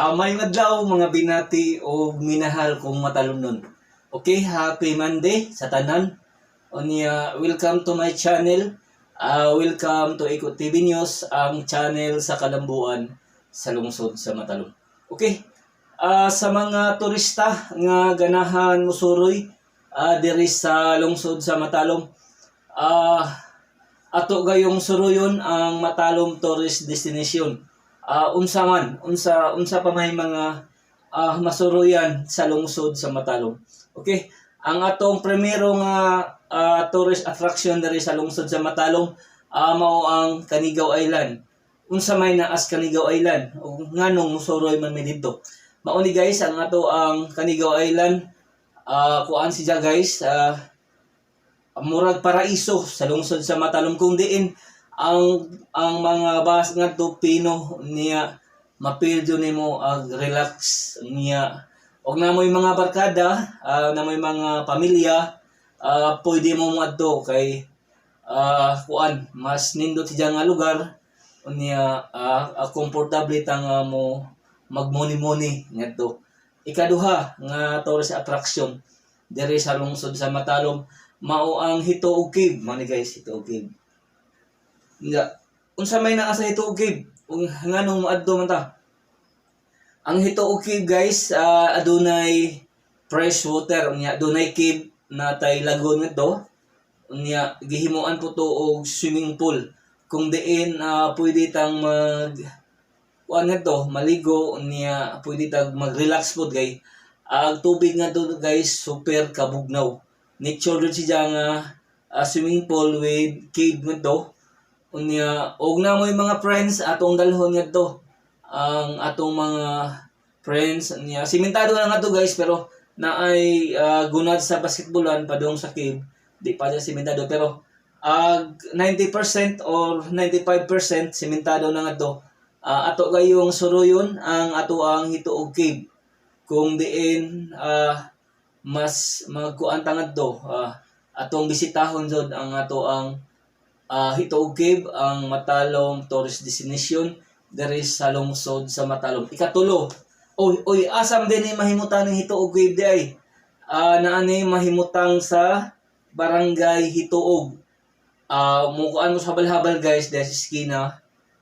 Maayong adlaw, mga binati o minahal kong Matalomnon. Okay, happy Monday sa tanan. Unya, welcome to my channel. Welcome to Iko TV News, ang channel sa kalambuan sa lungsod sa Matalom. Okay, sa mga turista nga ganahan musuroy diri sa lungsod sa Matalom, ato gayong suroyon ang Matalom Tourist Destination. Unsa man, unsa unsa pa may mga masuruyan sa lungsod sa Matalom. Okay, ang atong primero nga tourist attraction diri sa lungsod sa Matalom mao ang Canigao Island. Unsa may naas Canigao Island ug nganong musuroy man mi didto? Mao ni, guys, ang ato ang Canigao Island. Kuan siya, guys, murag paraiso sa lungsod sa Matalom kung diin ang mga bus ngadto pino niya, mapil jud nimo ag relax niya. Og namoy mga barkada, namoy mga pamilya, pwede mo moadto kay kuan, mas nindot siya nga lugar unya, komportable ta nga mo magmuni-muni ngadto. Ikaduha nga tourist attraction diri sa lungsod sa Matalom mao ang Hito Cave. Mao ni, guys, Hito Cave. Nga unsa may naa sa Hito Cave ug nganong moadto man ta? Ang Hito Cave, guys, adunay fresh water unya adunay cave na tay lagoon ngadto. Unya gihimuan po to og swimming pool kung diin pwede tang mag kuan ngadto, maligo unya pwede tag mag-relax pod kay ang tubig ngadto, guys, super kabugnaw. Nature jud siya nga swimming pool with cave ngadto. Unya og namoy mga friends, atong dalhon ngadto ang atong mga friends niya. Simentado na nga to, guys, pero naay gunad sa basketballan padung sa cave, di pa siya simentado, pero 90% or 95% simentado na nga to. Ato gayong suruyon ang ato ang Hito Cave kung diin mas magkuan ta ngadto, atong bisitahon jud ang ato ang Hito Cave, ang Matalom Tourist Destination diri sa lungsod sa Matalom. Ikatulo. Oy, oy, asam din ni mahimutang ng Hito Cave di ay? Naa ni mahimutang sa Barangay Hituog. Mukuan mo sa habal-habal, guys, dahil sa eskina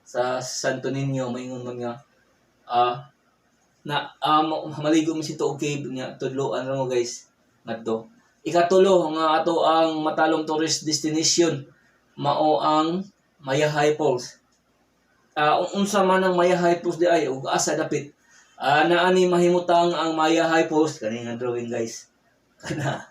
sa Santo Niño, maingon man nga na maligo mo sa Hituog Cave nga tudloan ra mo, guys, ngadto. Ikatulo nga ato ang Matalom Tourist Destination mao ang Mayahay Falls. Unsa man ang Mayahay Falls di ay ug asa dapit? Naa ni mahimutang ang Mayahay Falls, kani nga drawing, guys. Kana.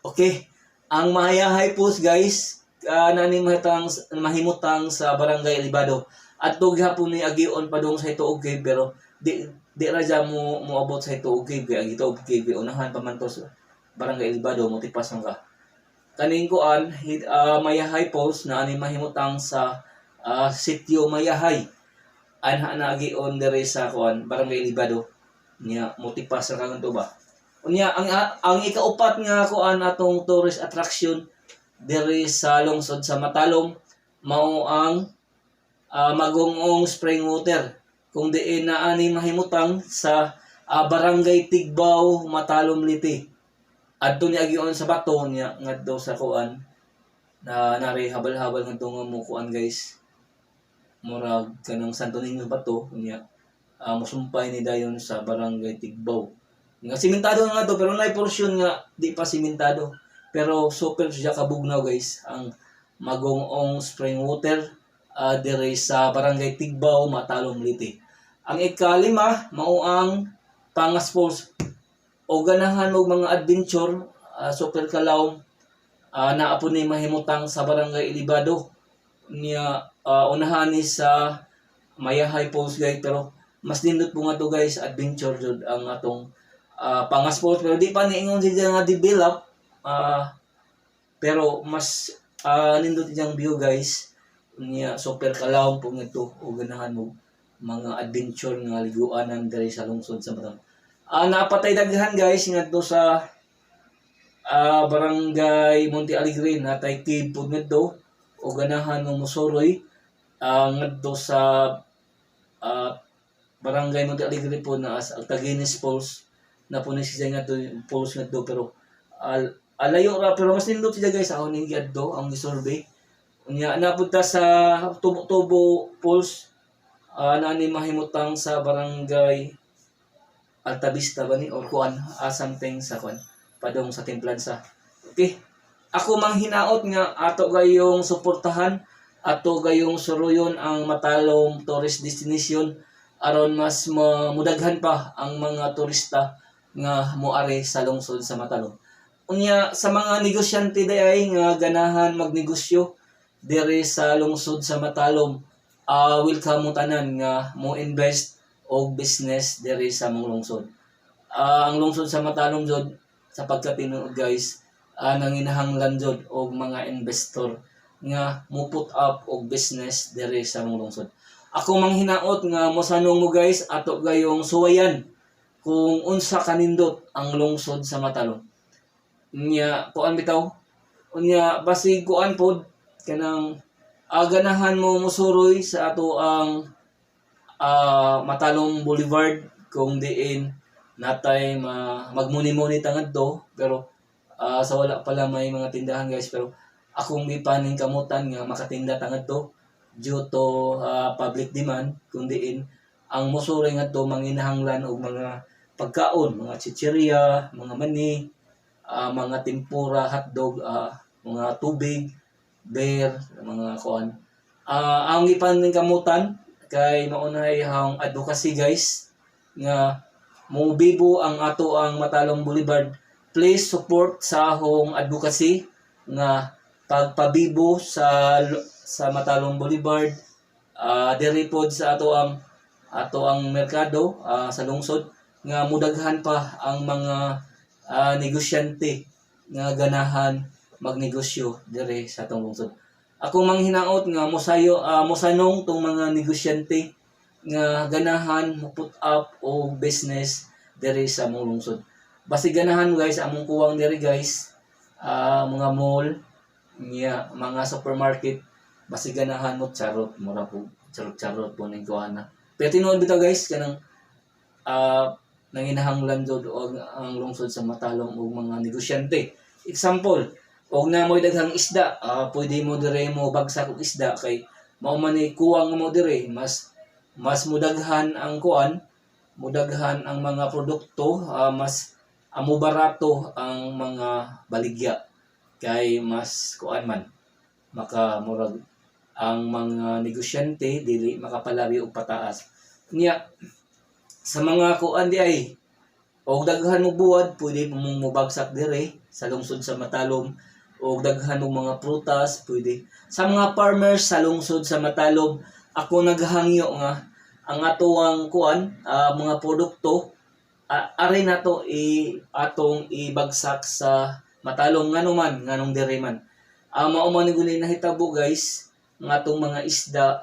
Okay. Ang Mayahay Falls, guys, naa ni mahimutang mahimutang sa Barangay Elibado. Adto gihapon ni agion padung sa Hituog Cave, pero di di ra dya mo moabot sa Hituog Cave kay ang Hituog Cave kay unahan pa man to sa Barangay Elibado, motipas man ka. Kaning kuan, Mayahay Falls naa ni mahimutang sa Sitio Mayahay. Anha na agion diri sa kuan, Barangay Elibado niya, motipas ra kang ba. Unya ang ikaupat nga kuan, atong tourist attraction diri sa lungsod sa Matalom mao ang Magongong Spring Water kung diin naa ni mahimutang sa Barangay Tigbao, Matalom, Leyte. Adto ni agion sa bato niya ngadto sa kuan na nari habal-habal ngadto nga mo kuan, guys, murag kanang Santo Niño bato niya, musumpay ni dayon sa Barangay Tigbao nga simentado na nga to, pero naay porsyon nga di pa simentado, pero super siya kabugnaw, guys, ang Magongong Spring Water dire sa Barangay Tigbao, Matalom, Leyte. Ang ikalima mao ang Pangas Falls. O ganahan og mga adventure, super kalawom, naa po ni mahimutang sa Barangay Elibado niya, unahan ni sa Mayahay Falls, guys, pero mas nindot po nga to, guys, adventure jud ang atong Pangas Falls, pero di pa niingon siya nga develop, pero mas nindot siyang view, guys, niya super kalawom po ngadto o ganahan mo mga adventure nga liguanan diri sa lungsod sa Matalom. Napatay daghan, guys, ngadto sa Barangay Monte Alegre, natay cave pod ngadto o ganahan mo musuroy ngadto sa Barangay Monte Alegre po na as Taguines Falls na po ni siya nga to falls nga to, pero alayo ra, pero mas nindot siya, guys. Ako ning giadto ang gisurvey. Unya napunta sa Tubo-Tubo Falls, na ni mahimutang sa Barangay Altavista ba ni or kuan, something sa kuan padong sa Templanza. Okay, ako manghinaot nga ato gayong suportahan, ato gayong suruyon ang Matalom tourist destination aron mas mudaghan pa ang mga turista nga moari sa lungsod sa Matalom. Unya sa mga negosyante diay nga ganahan magnegosyo diri sa lungsod sa Matalom, welcome mo tanan nga mo invest og business diri sa mong lungsod. Ang lungsod sa Matalom jud sa pagkatinuod, guys, nanginahanglan jud og mga investor nga mo put up og business diri sa mong lungsod. Ako manghinaot nga mosanong mo, guys, ato gayong suwayan kung unsa kanindot ang lungsod sa Matalom. Nya kuan bitaw. Unya basig kuan pod kanang ganahan mo musuroy sa ato ang Matalom Boulevard kung diin natay magmuni-muni ta ngadto, pero sa wala pala may mga tindahan, guys, pero akong gipaning kamutan nga makatinda ta ngadto due to public demand kung diin ang musuroy ngadto manginahanglan og mga pagkaon, mga chichirya, mga mani, mga tempura, hotdog, mga tubig, beer, mga kuan. Ang gipaning kamutan kay maunay ang advocacy, guys, nga mobibo ang ato ang Matalom Boulevard. Please support sa akong advocacy nga pagpabibo sa Matalom Boulevard, diri pod sa ato ang merkado sa lungsod nga mudaghan pa ang mga negosyante nga ganahan magnegosyo diri sa atong lungsod. Ako manghinaot nga mosayo, mosanong tong mga negosyante nga ganahan mo put up og business diri sa among lungsod. Basi ganahan, guys, among kuwang diri, guys, mga mall, niya, mga supermarket, basi ganahan mo, charot, mura po, charot charot po ning kuha na. Pero tinuod bitaw, guys, kanang nanginahanglan jud og ang lungsod sa Matalom og mga negosyante. Example, og na mo'y daghang isda, pwede mo dire mo bagsak og isda kay mao man ni kuwang mo dire, mas mas mudaghan ang kuan, mudaghan ang mga produkto, mas amo barato ang mga baligya kay mas kuan man maka murag ang mga negosyante dili makapalabi og pataas. Niya sa mga kuan di ay og daghan mo buwad, pwede mo mong mobagsak dire sa lungsod sa Matalom og daghan og mga prutas. Pwede sa mga farmers sa lungsod sa Matalom, ako naghangyo nga ang atoang kuan, mga produkto, ari nato i atong ibagsak sa Matalom, ngano man nganong dire man. Mao man ni guni nahitabo, guys, nga atong mga isda,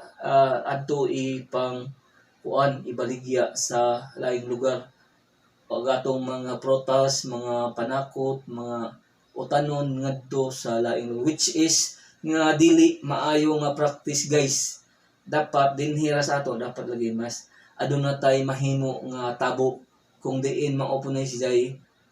adto ipang kuan ibaligya sa laing lugar, pag atong mga prutas, mga panakot, mga utanon ngadto sa laing lugar, which is nga dili maayo nga practice, guys. Dapat dinhi ra sa ato, dapat lagi mas aduna tay mahimo nga tabo kung diin mao po ni siya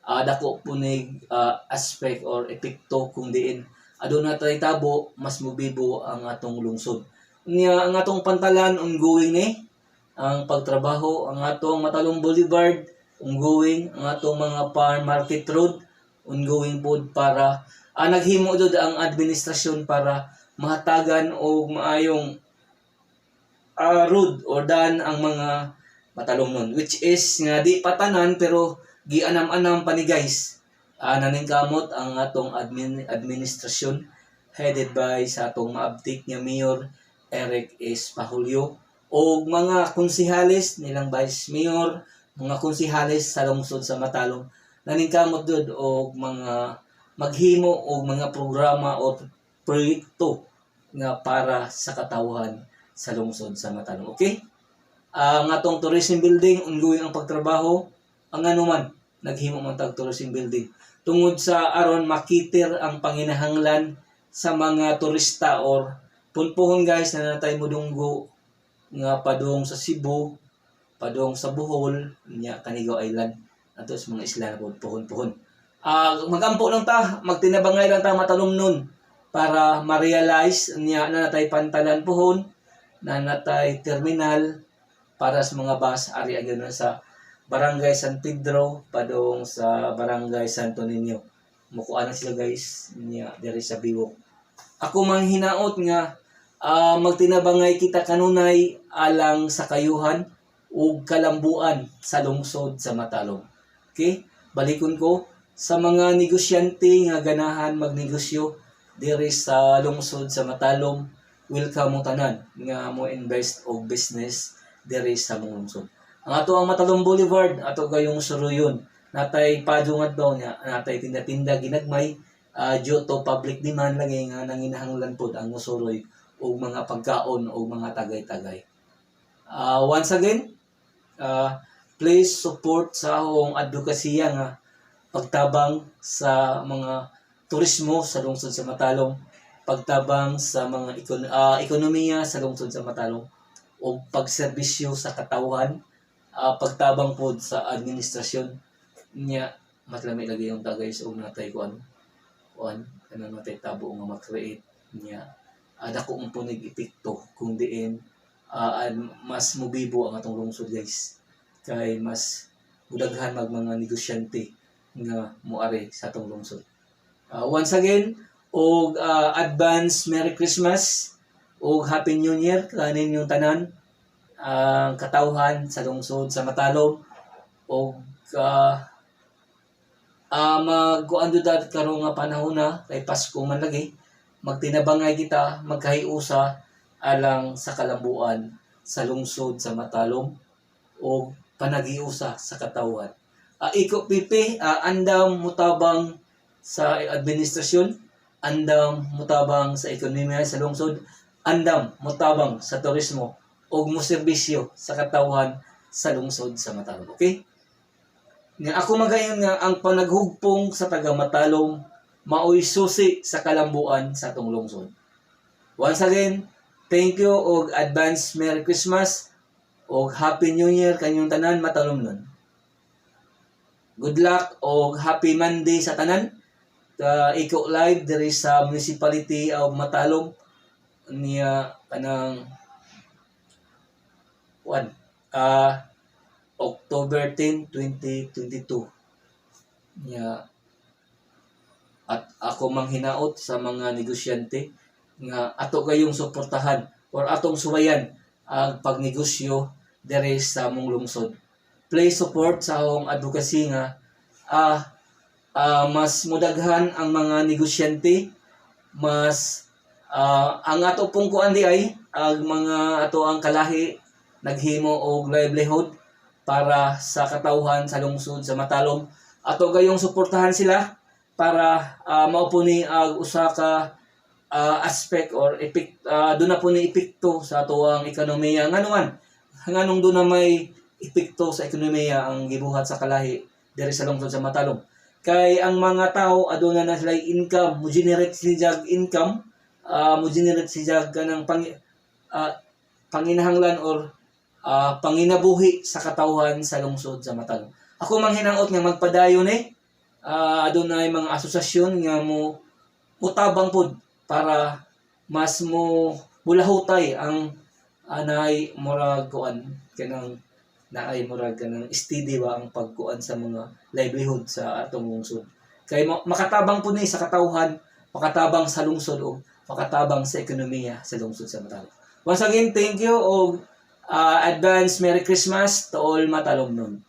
dako po ni aspect or epekto kung diin aduna tay tabo, mas mobibo ang atong lungsod. Niya ang atong pantalan, ongoing ni ang pagtrabaho, ang atong Matalom Boulevard ongoing, ang atong mga farm market road ongoing pod para naghimo jud ang administrasyon para mahatagan og maayong road or daan ang mga Matalomnon, which is nga di patanan pero gianam-anam pa ni, guys. Naningkamot ang atong administrasyon headed by sa atong maabtik nga Mayor Eric S. Pahulyo o mga konsihales nilang vice mayor, mga konsihales sa lungsod sa Matalom, naningkamot jud og mga maghimo og mga programa o proyekto nga para sa katawhan sa lungsod sa Matalom. Okay? Ang atong tourism building, ongoing ang pagtrabaho. Ang ano man, naghimo man tag tourism building. Tungod sa aron ma-cater ang panginahanglan sa mga turista or punpuhon, guys, na natay mo dunggo nga padung sa Cebu. padung sa Bohol nya Canigao Island, ato sa mga isla na pod pohon-pohon. Magampo lang ta, magtinabangay lang ta, matalomnon, para ma-realize niya na natay pantalan pohon, na natay terminal para sa mga bus ari agyon na sa Barangay San Pedro padung sa Barangay Santo Niño. Mukuan na sila, guys, niya diri sa Biwok. Ako mang hinaot nga magtinabangay kita kanunay alang sa kayuhan ug kalambuan sa lungsod sa Matalom. Okay? Balikon ko sa mga negosyante nga ganahan magnegosyo diri sa lungsod sa Matalom, welcome mo tanan nga mo invest og business diri sa mong lungsod. Ang ato ang Matalom Boulevard, ato gayong suruyon. Natay padung adlaw niya, natay tinda-tinda ginagmay, due to public demand lagi nga nanginahanglan pod ang musuroy og mga pagkaon o mga tagay-tagay. Once again, please support sa akong advokasya nga pagtabang sa mga turismo sa lungsod sa Matalom, pagtabang sa mga ekonomiya sa lungsod sa Matalom, o pagserbisyo sa katawhan, pagtabang pod sa administrasyon niya. Matlami lagi yung tagay sa og natay kuan kuan kanang natay tabo nga ma-create niya. Dako ang punig epekto kung diin mas mubibo ang atong lungsod, guys, kay mas mudaghan mag mga negosyante nga moari sa atong lungsod. Once again, og advance Merry Christmas ug Happy New Year kaninyong tanan ang katawhan sa lungsod sa Matalom og magkuan jud karon nga panahon na kay Pasko man lagi, magtinabangay kita, magkahiusa alang sa kalambuan sa lungsod sa Matalom o panagiusa sa katawhan. Iko pipi, andam mutabang sa administrasyon, andam mutabang sa ekonomiya sa lungsod, andam mutabang sa turismo ug moserbisyo sa katawhan sa lungsod sa Matalom. Okay? Nga ako magayon nga ang panaghugpong sa taga Matalom maoy susi sa kalambuan sa atong lungsod. Once again, thank you og advance Merry Christmas og Happy New Year kanyong tanan, Matalomnon. Good luck og Happy Monday sa tanan. Iko live diri sa Municipality of Matalom niya kanang one October 10, 2022 niya. At ako manghinaot sa mga negosyante nga ato kayong suportahan or atong suwayan ang pagnegosyo diri sa among lungsod. Please support sa akong advocacy nga mas mudaghan ang mga negosyante, mas ang ato pong kuan di ay ang mga ato ang kalahi naghimo og livelihood para sa katawhan sa lungsod sa Matalom. Ato gayong suportahan sila para mao po ni ang usa ka aspect or epek doon na po ni epekto sa atoang ekonomiya. Ngano man, nganong doon na may epekto sa ekonomiya ang gibuhat sa kalahi diri sa lungsod sa Matalom? Kay ang mga tao aduna na sila income, mo generate sila income, mo generate sila kanang panginahanglan or panginabuhi sa katawhan sa lungsod sa Matalom. Ako manghinaot nga magpadayon eh. Adunay mga asosasyon nga mo mutabang pod para mas mo mulahutay ang anay murag kuan kanang naay murag kanang steady ba ang pagkuan sa mga livelihood sa atong lungsod. Kay makatabang po ni sa katawhan, makatabang sa lungsod o makatabang sa ekonomiya sa lungsod sa Matalom. Once again, thank you og advance Merry Christmas to all Matalomnon.